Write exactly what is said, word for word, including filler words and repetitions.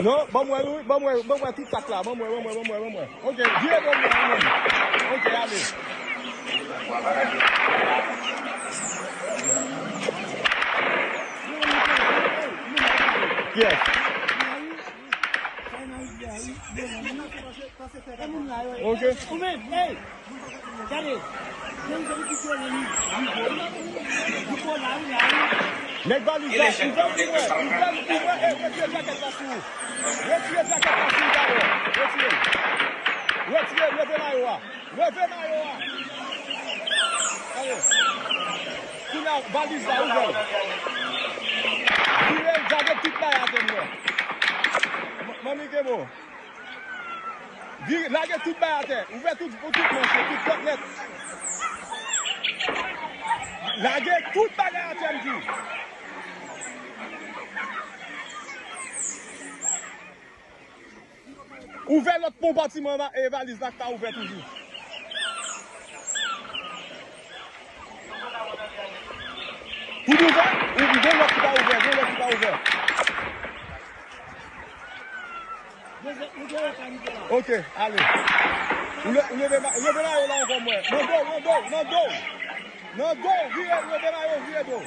Non, ban m wè, wi, ban m wè, ban m wè tout sak la. Ban m wè, ban m wè, ban m wè, ban m wè. Ok, vire do m, ban m wè. Ok, ale. Yes. Ok. Ou menm, hey! Gade! Nèg valiz la, ouvè l pou mwen, ouvè l pou mwen, e, retire djakèt la sou ou. Retire djakèt la sou ou, dayè. Retire l. Retire l, leve mayo a. Leve mayo a. Gade. Kounye a, valiz la, ouvè l. Vire l, lage tout bagay atè m nan. M-, Manmi Kemo. Vire, lage tout bay atè. Ouvè tout, tout manch yo, tout pòt nèt. Lage tout bagay atè, m di. Ouvè lòt konpatiman va-, e valiz la k pa ouvè toujou. Tout ouvè? Ou gen lòt ki pa ouvè, gen lòt ki pa ouvè. Ok, ale. Ou le-, ou leve ma-, leve mayo la ankò, mwen. Nan do, nan do, nan do. Nan do, vire, leve mayo, vire do.